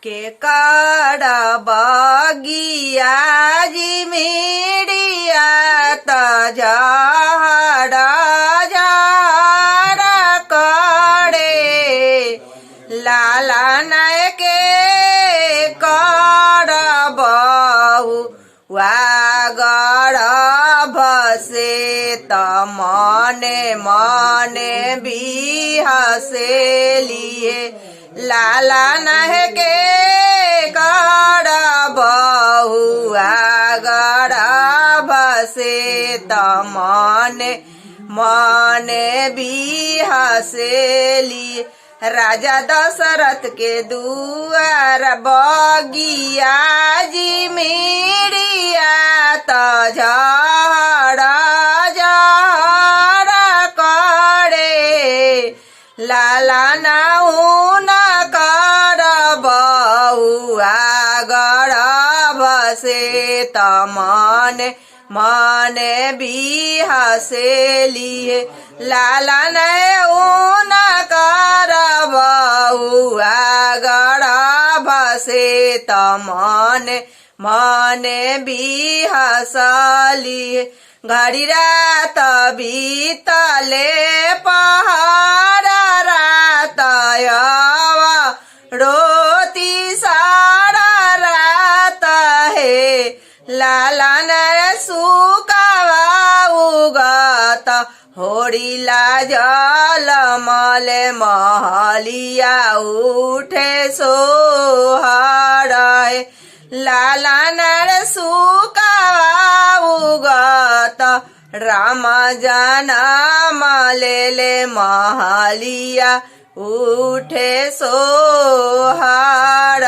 के कर बगिया जी मिड़िया त झहर झहर करे। लाला नय के कर बहु गरभ से त मने मने बिहसे लिए। लाला नह के कर बहुआ गरभ से त मने मने बिहसेली। राजा दशरथ के दुआर बगिया जी मिड़िया त झहर झहर करे। लाला नाउ न कर बहुआ गरभ से त मने मने बिहसेलिए। लाला न कर बहुआ गरभ से त मने मने बिहसलिए। घड़ी रात बीतले पहाड़ रात रोती सारा रात हे। लाला नर सुकावा उगत होरिला जल मले महलिया उठे सोहर। लाला नर सुकावा उगत राम जनम लेले महलिया उठे सोहर।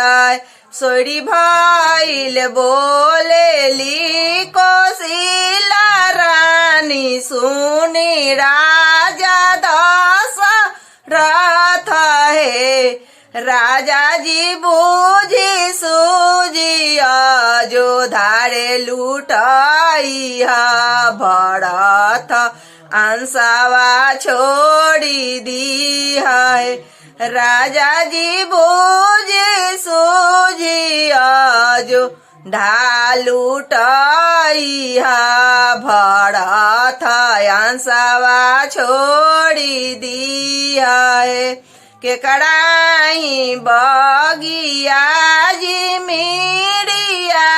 सोरी भइल बोलेली कोशिला रानी सुनी राजा दशरथ हे। राजा जी बुझी सुजिया जो धारे लुटाइया भरत अंसावा छोड़ी दी है। राजा जी बुझी सुजिया जो ढालुटाइया भरत अंसावा छोड़ी दी है। के कड़ाई बगिया जी मिड़िया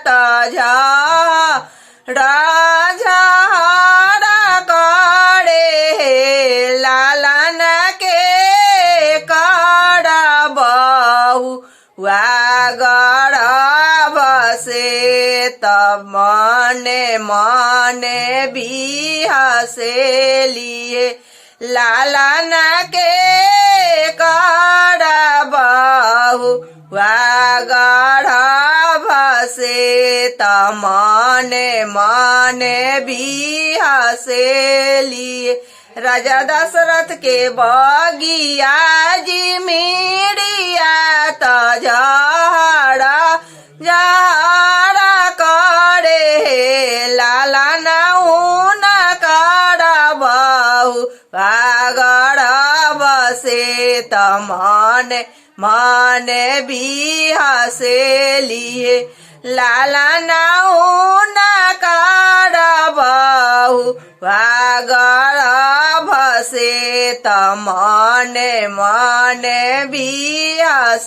त झहर करे। लालन के कर बहु गरभ से त मने मने बिहसेलिए। लालन के कर बहु गरभ से त मने मने बिहसेलिए। राजा दशरथ के बगिया जी मिड़िया त झहर झहर करे। लाला न कर बहु गरभ से त मने मने बिहसेलिए। लाला न कर बहु गरभ से त मने मने बिहसेलिए।